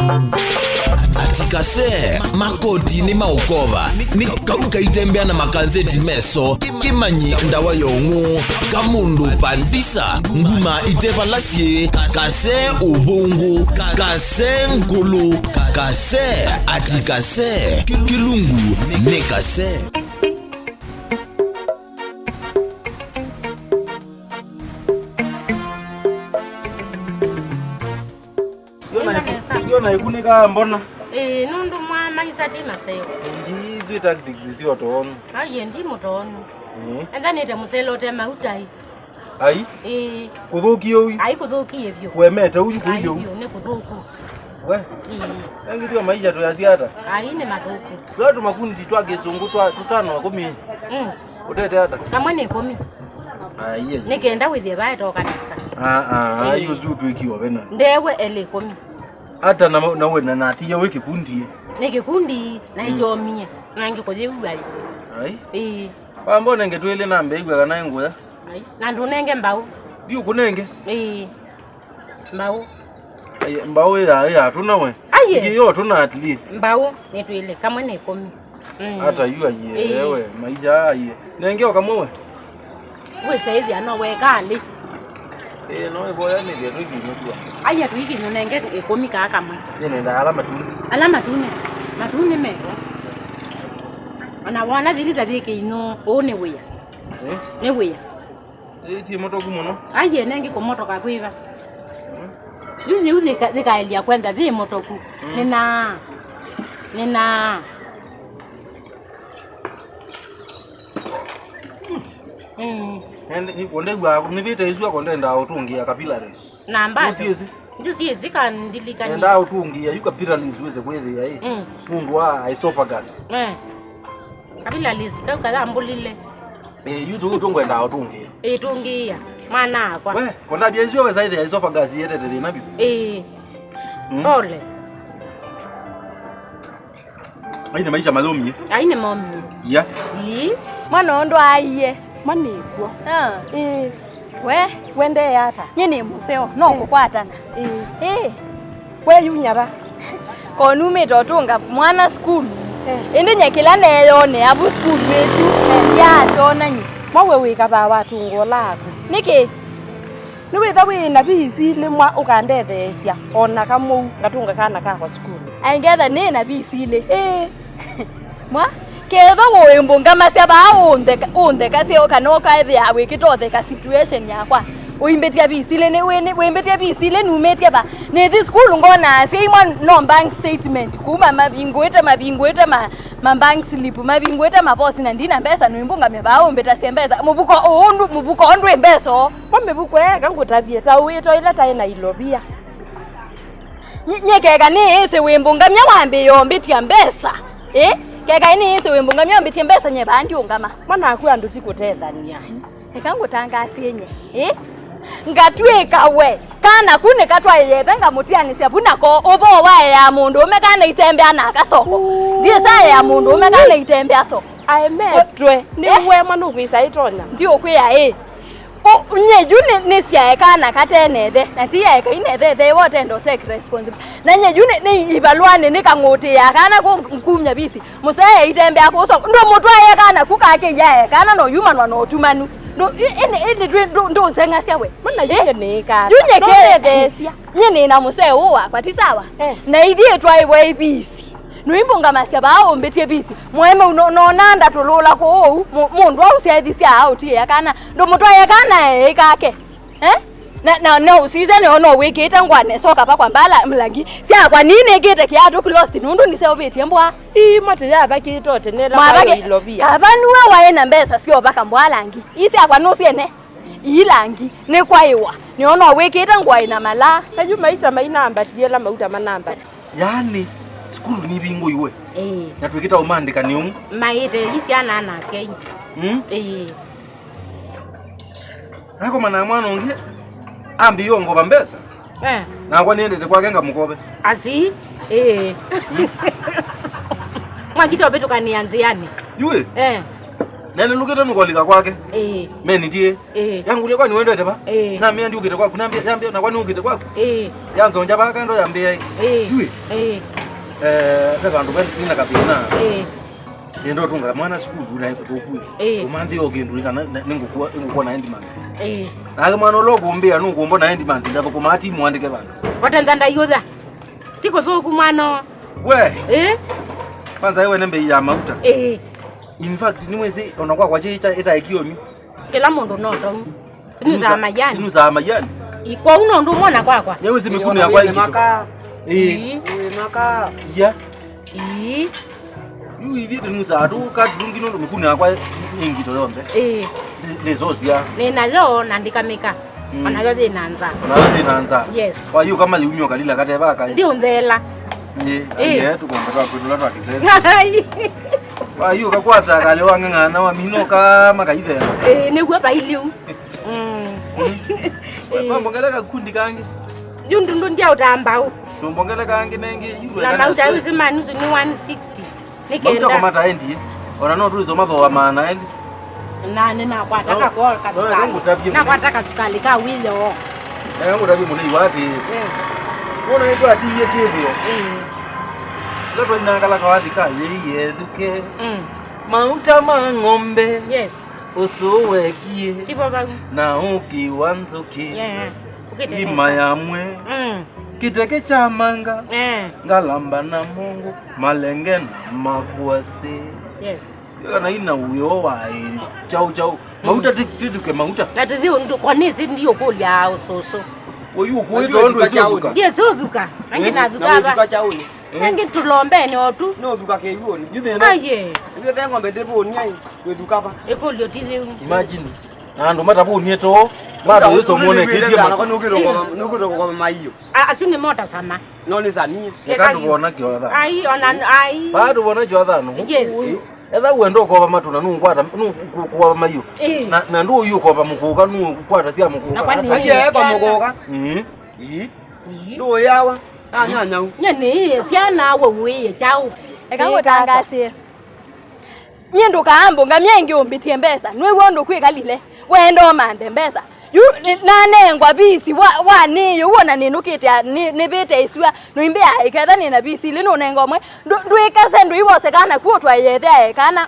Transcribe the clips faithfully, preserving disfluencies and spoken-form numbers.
Ati kase, makoti nĩ maũkova, nĩ kau kaitembea na makanzeti meso, kĩmanyi ndawa ya ũng'ũ, kamũndũ pandisa, nguma itevala syĩ, kase ũvũngũ, kase ngũlũ, kase, ati kase, kĩlungu nĩ kase. Yo na, yo na ĩkunĩkaa mbona? Ĩĩ, nũndũ mwa maisa ti maseo. Ndiĩsĩ tactics syo tonu. Aiye, ndi mũtonu. Mm. Etha nĩte mũsele ũte mautai. Ai? Ĩĩ. Kũthũkie ũyu? Ai, kũthũkie vyũ. Wemete ũyu kũilye ũu? Ai, vyũ, nĩ kũthũku. We? Ĩĩ. Engĩ twa maisha tũyasiata. Ai, nĩ mathũku. Twa tũmakundi twa kĩsũngũ twa tũtano akũmi. Mm. Ũtete ata? Kamwe nĩ ĩkũmi. Aiye. Nĩ kenda wĩthĩe vaetoka nesa. Ah, ah, ah, ĩĩ. Yu ũsu ũtwĩkiwa vena. Ndewe elĩ ĩkũmi. Ata na, na we na natiye wĩ kĩkundi? Nĩ kĩkundi, na mm, ĩkyomie. Na ngĩkũyĩw'a ĩ. Ai? Ĩĩ. Wamba ũnenge twĩlĩ na mbĩigua kana ĩ ngũya. Ai, na ndũnenge mbaũ. Ndiũkũnenge? Ĩĩ. Mbaũ. Ai, mbaũ ĩ ya, ĩ ya tũna we. Aiye. Ingĩ yo tũna at least. Mbaũ nĩ twĩlĩ, kamwe nĩ ĩkũmi. Mm. Ata yu aiye, ĩĩ, we, maisha aiye. Nenge o kamwe we. Wĩsaĩthya no wekalĩ. Ĩĩ, no ĩvoya nĩthĩa tũikinyũtua. Aiye, tũikinyũ nenge ĩkũmi kaa kamwe. Nĩnendaa ala matune. Ala matune. Matune meo. Ona wona thilita yĩ kĩinyũ, ũũ nĩ wĩa. Eh? Nĩ wĩa. Ĩĩ, ti motoku mũno. Aiye, nengĩ kũmotoka kwĩva? Mm. Yu yĩu yĩka-, yĩkaelya kwenda yĩ motoku. Mm. Nĩnaa. Nĩnaa. Mm. Nende, nĩ, kondew'a, nĩvĩte ĩsu akondenda ũtũngĩa capillaries. Na mbato. Nũsiĩsĩ? Nĩsiĩsĩ kandilikani. Nenda ũtũngĩa yu capillaries wĩse kwĩthĩa ĩ. Mm. Nũndũ wa esophagus. Eh. Capillaries kau kathambũlile. Eh, yu tu tũngwenda ũtũngĩa. Ĩtũngĩa. Mwana akwa. We, kondavya ĩsu wĩsa ĩthĩa esophagus yetete thĩna vyũ. Ĩĩ. Mm. Pole. Ai nĩ maisha mayũmie. Ai nĩ momie. Ya. Ii. Mwana ũndũ aiye. Mwa nĩkw'o. Ah. Ĩĩ. We. Wendee ata? Nyie nĩ mũseo, no kũkwatana. Ĩĩ. Ĩĩ. We yunya va? Ko numĩte ũtũnga mwana sukulu. Eh. Ĩndĩ nye kĩla neeyonea vu sukulu ĩsu, eh, ndyakyona nye. Mwa we wĩkathaa watũnga ũla aku. Nĩkĩ? Nĩwĩtha wĩ na visi ilĩ mwa ũkandetheesya, o na kamũu ngatũnga kana kakwa sukulu. Aingetha nĩ na visi ilĩ. Ĩĩ. Mwa, kethwa ũĩmbũngamasya vaa ũntheka-, ũnthekasya kana ũkaethĩa wĩkĩte ũtheka situation yakwa. Ũimbĩtya visi ilĩ, nĩ wĩ-, nĩ wĩmbĩtye visi ilĩ numĩtye va? Nĩthi sukulu ngona asyai mwa no bank statement. Kuma mavingũĩte, mavingũĩte ma, ma bank slip, mavingũĩte maposi na ndina mbesa, nũimbũngamya vaa ũmbĩtasye mbesa. Mũvuko ũũ ndũ-, mũvuko ũũ ndwĩ mbesa ũũ. Kwa mĩvuko eka ngũtavye, ta ũwĩto ĩla taĩ na ilovia. Nye, nye keka nĩĩsĩ wĩmbũngamya wambĩĩa ũmbĩtya mbesa. Ĩ? Keka nĩĩsĩ wĩmbũngamya ũmbĩtye mbesa nye vaa ndiũngama. Mwana aku andũ ti kũtethania. Eka ngũtangaasye nye. Ĩ? Ngatw'ĩka we. Kana ku nĩkatwaĩete ngamũtianĩsya vu nako ũvoo waeaa mũndũũme kana itembea na akasoko. Ndiĩsaĩa mũndũũme kana itembea so. Aemetwe. Nĩ eh? Wema nũkwĩsa ĩtonya. Ndiũkwĩa ĩ. Ũ, nye yu nĩ, nĩsyae kana katenethe, na ti yaeka inethe, etheiwa ũtenda ũtake responsible. Na nye yu nĩ, nĩ ivalũanĩ nĩkang'ũtĩĩa kana kũ-, kumya visi. Mũsee itembea kũso, ndũmũtwaĩe kana ku kake yae kana no yumanwa na ũtumanu. Ndũ, ĩ, ĩndĩ, ĩndĩ ndwĩ, ndũ, ndũnzeng'asya we. Mana yu eh? Nye nĩĩkata. Yu nye ke-, ndũtetheesya. Nye nĩ na mũsee ũũ wakwa, ti sawa? Eh. Na ithyĩ twaĩwe ivisi. Nũimbũngamasya vaa ũmbĩtye visi. Mũeme ũno-, nona ndatũlũla kũũ ũu, mũ-, mũndũ au syaithi sya aũtiĩa kana. Ndũmũtwaĩe kana eĩ kake. Eh? Na, na, na ũsisya nĩona ũwĩkĩĩte ngũa nesoka pa kwa mbala mlangi. Syakwa nĩnĩkĩte kĩatũ closed nũndũ nĩseũvĩtye mbwa. Ii, mate yavakĩte ũtenela mavake ilovia. Kava nue waĩ na mbesa syovaka mbwa langi. Ii syakwa nũsyene. Ii langi. Nĩkwaĩwa. Nĩona ũwĩkĩĩte ngũa ĩna malaa. Na yu maisa mainambatie la mauta manambata. Yaani, sukulu nivingũiwe. Ĩĩ. Na twĩkĩta ũmaandĩka nĩ ũmwe. Maĩte ĩ syana na asyai. Mm? Ĩĩ. Nakomana na mwana ũngĩ, ambĩĩe ũngova mbesa. Eh. Nakwa nĩendete kwake ngamũkove. Asi? Ĩĩ. Mm. Mwakita ũvĩtũkanĩa nzĩanĩ. Yue? Eh. Nenelũkĩte nũkolika kwake. Ĩĩ. Menitie. Ĩĩ. Yangũlya, "Kwani wendete va?" Ĩĩ. Namĩa, "Ndiũkĩte kwaku." Nambĩa, yambĩa, "Na kwani ũkĩte kwaku?" Ĩĩ. Yanzongya vaka ndo yambĩa ĩ. Ĩĩ. Yui. Ĩĩ. Eh, ve vandũ ve nina kathĩna. Ĩĩ. Nĩenda ũtũnga mwana sukulu na ĩkũtũkue. Ĩĩ. Ũmanthĩ o kĩndũ nĩ kana nĩ ngũkua, ngũkua na end month. Ĩĩ. Nake mwana ũla ũkũmbĩa nũkũmbo na end month, ndathũkũmaa timu andĩke vandũ. Watenda ndaiũtha. Ti kũthũku mwana. We. Ĩĩ. Kwanza ewe nĩ mbei ya mauta. Ĩĩ. In fact, nĩwĩsĩ ona kwakwa kye ĩta, ĩtaĩkioni. Kĩla mũndũ no tau. Tinusaa mayani. Tinusaa mayani. Ĩ, kwoou no ũndũ ũmwe na kwakwa. Nĩwĩsĩ mĩkũnũ yakwa ĩngito. Ĩĩ. Ĩĩ. Ĩĩ, maka. Iya. Ĩĩ. Yu ithyĩ tinusaa tũ katulungi nũndũ mĩkũnũ yakwa ĩ ngito yonthe. Ĩĩ. Ndĩ-, ndĩsosya. Nĩ nayo na ndikamĩka. Mm. Onayo yĩ na nza. Onayo yĩ na nza. Yes. Kwa hiyo kama yumio kalila kateva kai. Ndiũnthela. Ĩĩ, ĩĩ. Aye, tũkombe twa kwĩtũ twa kĩsese. Ai. Kwa hiyo kakwata kale wang'ang'ana wa mino kama kaithela. Ĩĩ, nĩguo vailiu. Mm. Mm. Ĩĩ. Mambongele kakundi kangi. Yu ndundu ndia utambau. Tumbongele kangi nengi, yu na mauta yu sima nusu ni one sixty. Nĩ kenda. Mauta kũmata endie. Ona no tũisoma thooa maana elĩ. Na nĩnakwata no, kakoo no, kasukali. Nĩngũtavye mũnene. Nakwata kasukali ka wĩyo. Nĩngũtavye mũnene wa atĩ. Eh. Wona nĩtwatiie kĩthĩo. Eh. Ĩla twainangala kawathi ka yei yethũke. Mm. Mauta ma ng'ombe. Yes. Ũsũ wekie. Tivo vau. Na ũkĩ wa nzũkĩ. Yeah. Ũkĩte nesa. Ngima ya mwe. Mm. Kĩteke kya manga. Eh. Ngalamba na mongo. Malenge na makwasĩ. Yes. Kana ina uyo wa ĩndĩ. Chau, chau. Mm. Mauta ti-, tithuke mauta. Na tithi undu kwa nisi ndio kulia ususu. Oyu ukuita undu esi uthuka. Ndiye si uthuka. Nangi nathuka ava. Na uthuka chauni. Eh. Nangi tulombene otu. No uthuka keiwoni. Yu thĩna. Aye. Yu the ng'ombe ndivũnia ĩ. Wĩthuka va. Ĩkũlyo ti thĩu. Imagine. Na andũ matavũnie too. Bado Yesu muone kĩtie ma. Nũkĩtũkoma maiyo. A-, asu nĩ mota sama. No nĩ sanie. Eka ndũvona kĩotha. Ai, ona, ai. Bado vona kĩotha no. Yes. Etha wenda ũkova matũ na nũkwata, nũkũkova maiyo. Eh. Na, na ndũĩ ũkova mũkũka, nũkwata sya mũkũka. Na kwani aye eka mũkũka. Eh. Ii. Ii. Ndũyawa. Anyanyau. Nye nĩ syana we wĩye chau. Eka ngũtangasie. Nyie ndũkaambũnga mya ĩngĩ ũmbĩtye mbesa. Nĩw'o ũndũ kwĩkalile. Wenda ũmanthe mbesa. Yu, nĩ-, nanengwa visi wa, wa nĩĩ ũw'o na nĩnũkĩte a-, nĩ-, nĩvĩte ĩsua. Noimbĩa ĩketha nĩ na visi ilĩ nũnenga ũmwe. Ndũ-, ndwĩkase ndũivose kana ku ũtwaĩe ĩthe aekana.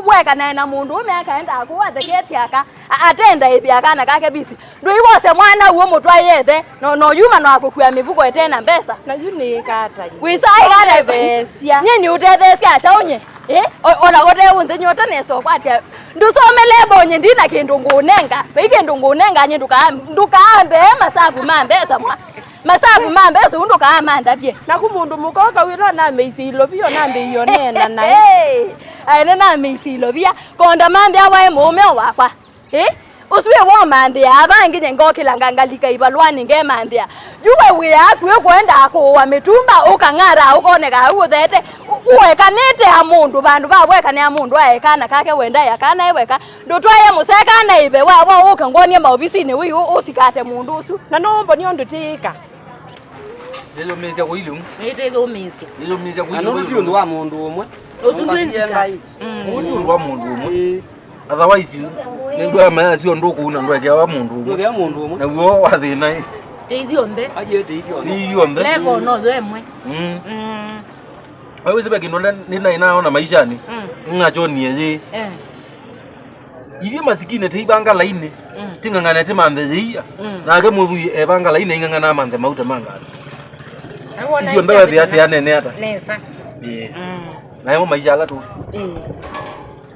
Wekanae na mũndũ ũme akaendaa kũu atheketye aka. A-, atenda ĩthĩa kana kake visi. Ndũivose mwana ũũ mũtwaĩe ĩthe, no, no yuma no akũkua mĩvuko ĩte na mbesa. Na yu nĩ ĩkata yu. Wĩsa ĩkata. Ũtetheesya. Nyie nĩ ũtetheesya ata ũnye? Eh? O-, ona kote ũnze nyota nesa ũkwatya. Ndũsomele bonye ndina kĩndũ ngũnenga. Vai kĩndũ ngũnenga nye ndũka-, ndũkaambe masavu ma mbesa mwa. Masavu ma mbesa ũu ndũkaamandavye. Naku mũndũ mũka ũkawĩra namĩisye ilovia, namĩio neena naĩ. Hey! Aene namĩisye ilovia. Konda mambĩa wae mũũme o wakwa. Ĩ? Ũsu wĩ womanthĩaa vangi nye ngokĩla nga-, ngalika ivalũanĩ ngemanthĩa. Yu we wĩa waku wĩ kwendaa kũũa mĩtumba, ũkang'ara, ũkoneka au ũtheete, ũ-, ũekanĩte a mũndũ, vandũ va wekanĩa mũndũ aekana kake wendae akana e weka. Ndũtwaĩe mũseka na ĩve wa, wa ũke ngwonie maovisinĩ wĩ ũ-, ũsikate mũndũ ũsu. Na no ũmbonie ũndũ tĩĩka. Ndĩlũmĩĩsya kũi lĩu. Nĩtĩthũmĩĩsya. Ndĩlũmĩĩsya kũi lĩu. Na nũndũ ti ũndũ wa mũndũ ũmwe. Ũsu ndwĩnzika. Mm. Ũũ ti ũndũ wa mũndũ ũmwe. Ĩĩ. Otherwise, nĩngwĩa mayasyo ndũkũuna ndwekeawa mũndũ ũmwe. Ndwekea mũndũ ũmwe. Naw'o wa thĩna ĩ. Ti ithyonthe. Aje ti ithyonthe. Ti ithyonthe. Level no yo ĩmwe. Mm. Mm. Wewe wĩsĩ ve kĩndũ nĩ naĩ naona maishanĩ. Mm. Ng'achonie yĩ. Eh. Ithyĩ masikini tĩivanga lainĩ, mm, tĩng'ang'ane tĩmanthe yĩia. Mm. Nake mũthũi evanga lainĩ aing'ang'ana amanthe mauta ma ngalĩ. Ithyĩ onthe wethĩa atĩ anene ata? Nesa. Ĩĩ. Mm. Nayo maisha ala tũ. Ĩĩ.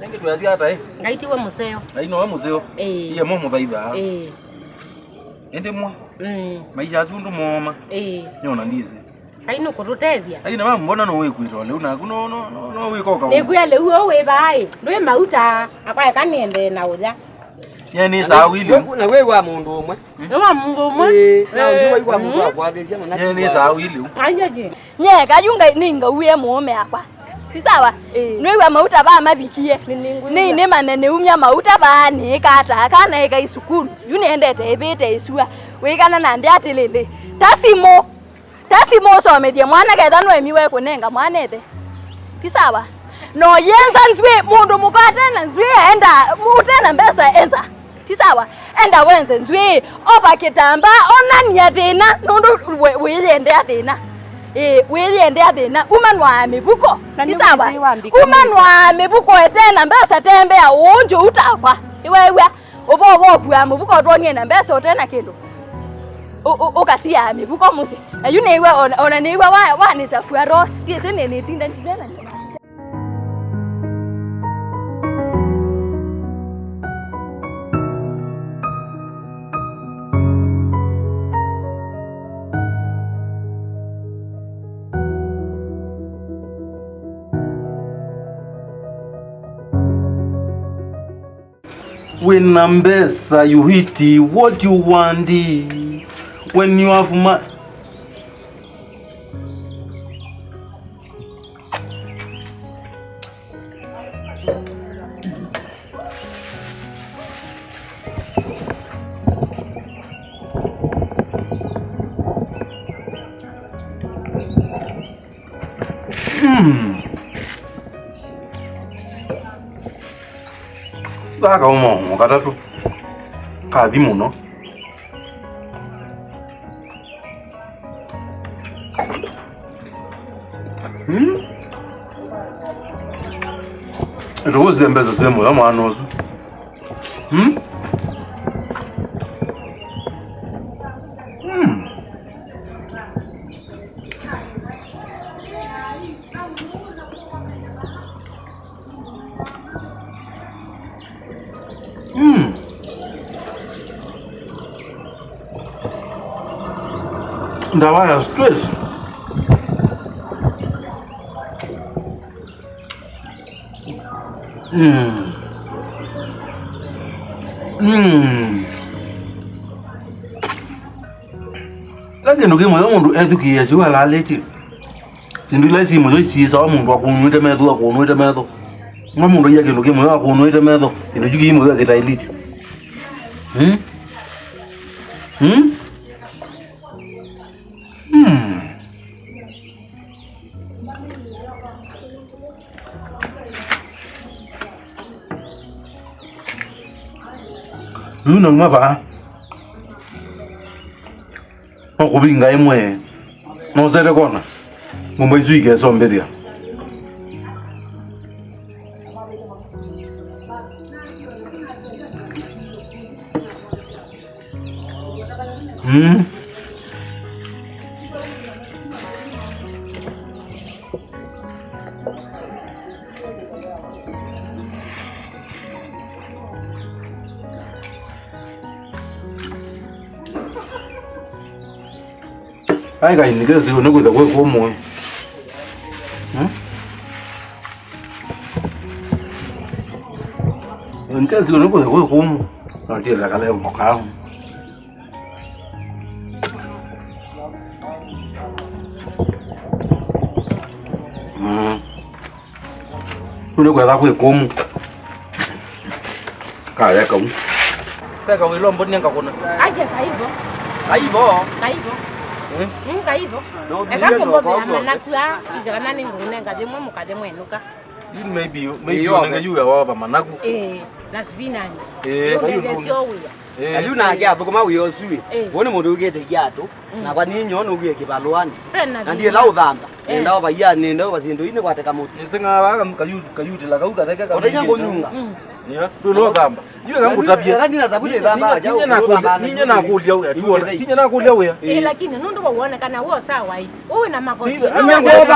Nĩngĩ twĩasya ata, ĩ? Ngai tiwe mũseo. Ngai nowe mũseo. Ĩĩ. Tiye mo mũthaithaa. Ĩĩ. Ĩndĩ mwa. Mm. Maisha asu ndũmooma. Ĩĩ. Nyona ndiĩsĩ. Ai nũkũtũtethya. Ai, na mambona no wĩkwĩta o lĩu naku, no, no, no, no wĩkoka. Nĩkwĩa lĩu ũũ wĩ vaa ĩ, ndwĩ mauta, akwaeka nĩendee na ũya. Nye nĩ saa wili. Na wĩ wa mũndũ ũmwe. Nĩ wa mũndũ ũmwe? Ĩĩ, na ũngĩ wa mũndũ wa kwathĩsya mũna. Nye nĩ saa wili. Ai, aje. Nye kayu ngai nĩ ngauie mũũme akwa. Ti sawa? Ĩĩ. Nĩwĩw'a mauta vaa mavikie. Nĩ, nĩ ngũigua. Nĩ, nĩ mame nĩumya mauta vaa nĩĩkata, kana ĩka isukulu. Yu nĩendete ĩvĩte ĩsua. Wĩkana na nthĩ atĩlĩlĩ. Ta simũ. Ta simũ ũsomethye mwana ketha nũemiwe kũnenga mwana ĩthe. Ti sawa? No yenza nzw'ĩĩ, mũndũ mũka ate na nzw'ĩĩ aenda, ũte na mbesa enza. Ti sawa. Enda wenze nzw'ĩĩ, ova kĩtambaa, onany'a thĩna, nũndũ wĩ-, wĩyĩendea thĩna. Ĩĩ, wĩyĩendea thĩna. Umanwaa mĩvuko. Na ti nĩ sawa. Wĩsĩ wambika. Umanwaa mĩvuko ete na mbesa, tembea ũũ njũu takwa. Nĩweew'a? Ũvo ũvokua mũvuko ũtwonie na mbesa ũte na kĩndũ. Ũ-, ũ-, ũkatiaa mĩvuko mũsyĩ. Na yu nĩw'a ona, ona nĩw'a wa, wanĩtafua roho. Ndiĩsĩ nĩ, nĩtinda ndivena. Wĩna mbesa, you eat what you want. When you have money. Mm. Thaka ũmo katatũ. Kathi mũno. Mm. Ndũũsye mbesa syĩ mũyo mwana ũsu. Mm. Mm. Mm. Ndawa ya stress. Mm. Mm. Ve kĩndũ kĩmwe mũndũ ethukĩĩasya yu alalĩtye. Syĩndũ ila syĩ mũyo isiĩsawa mũndũ akũnũĩte metho, akũnũĩte metho. Mwa mũndũ aiya kĩndũ kĩ mũyo akũnũĩte metho, kĩndũ kyu kĩ mũyo kĩtaĩlĩtye. Hmm? Hmm? Hmm. Yu nauma vaa. No kũvinga ĩmwe, nosete kona, ngũmba isu ikesombethya. Mm. Ai, kai, nĩkesĩ nĩkwĩtha kwĩ kũmũ. Hmm? Nĩkesĩ nĩkwĩtha kwĩ kũmũ. Natiĩla kale mboka. Mm. Kũu nĩ kwetha kwĩ kũmũ. Kaya kau. Ve kawĩlo mbonie ngakũna. Aje kaivo. Kaivo? Kaivo. Eh? Mm, kaivo. No, eka ndio kũmbovea kwa manaku a, ize kana nĩ ngũnenga thimwe mũkathi mwenũka. You maybe, maybe. Iyo, ũnenge yu ya wova manaku. Eh, na spinach. Eh, kayu ndũnge. Sio wĩa. Eh, na yu nake athũkũma wĩa ũsu ĩ. Eh. Wone mũndũ ũkĩte kiatũ, mm, nakwa ninyoo nũkie kĩvalũanĩ. Pena na ndiela thĩna. Ũthamba. Eh. Nenda ũvaia, nenda ũva syĩndũ ii nĩkwate kamũti. Nĩseng'aa vaa kam-, kayu-, kayutĩla kau katheke. Ũtainya kamenyĩte kũnyunga. Mm. Yeah. Ndũna ũthamba. Yu eka ngũtavye. Eka ndina sabuni thamba aja. Ninye nakũlya, ninye nakũlya wĩa. Yu wona, ninye nakũlya wĩa. Eh, lakini nũndũ wa wonekana wĩ sawa ii. Ũĩ na makoti. Ti-, ninye ngũtavye.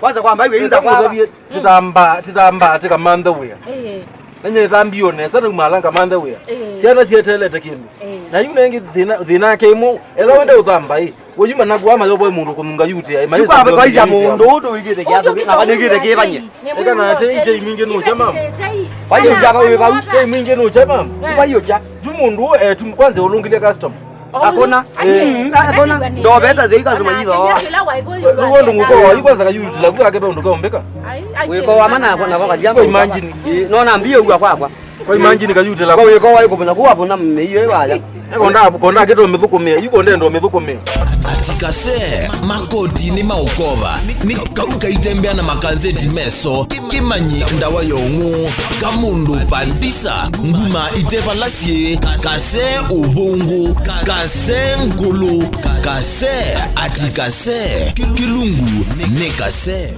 Kwanza kwamba iwe inza kwa. Tithamba, tithamba ati kamanthe wĩa. Eh. Nenye ithambio nesa, nauma ala ngamanthe wĩa. Eh. Syana sietelete kĩndũ. Eh. Na yu nengi thĩna, thĩna ake ĩmwe, ela wende ũthamba ĩ. Woyuma naku ama yobo mũndũ kũnunga yute ĩ. Yu kwa kwaisya mũndũ ũndũ wĩkĩte kiatũ, na nĩkĩte kĩvanye. Eka na ate ite imingĩ nũcha mama. Kwa hiyo java wĩ vau. Ite imingĩ nũcha mama. Kwa hiyo cha. Yu mũndũ eh, tu kwanza ũlũngĩlya customer. Akona. Eh. Mm, akona. Ndoveta zika zuma itho. Rĩu ũndũ ngũkũ wa yu kwanza kayutĩla ku ake pe ũndũ kaombeka. Wĩko wa mana akona kwa kajamba. Imagine. Eh, nona mbio ugwa kwakwa. Kwa imagine kayutĩla. Kwa wĩko waĩ kũvũna kuwa vũna mĩio ĩwaya. Konda konda kĩtũ mĩthũkũmĩa. Yu konda ndo mĩthũkũmĩa. Ati kase makoti nĩ maũkova nĩ kau kaitembea na makazeti meso kĩmanyi ndawa ya ũng'ũ kamũndũ pandisa nguma ite vala syĩ kase ũvũngũ kase ngũlũ kase ati kase kĩlungu nĩ kase.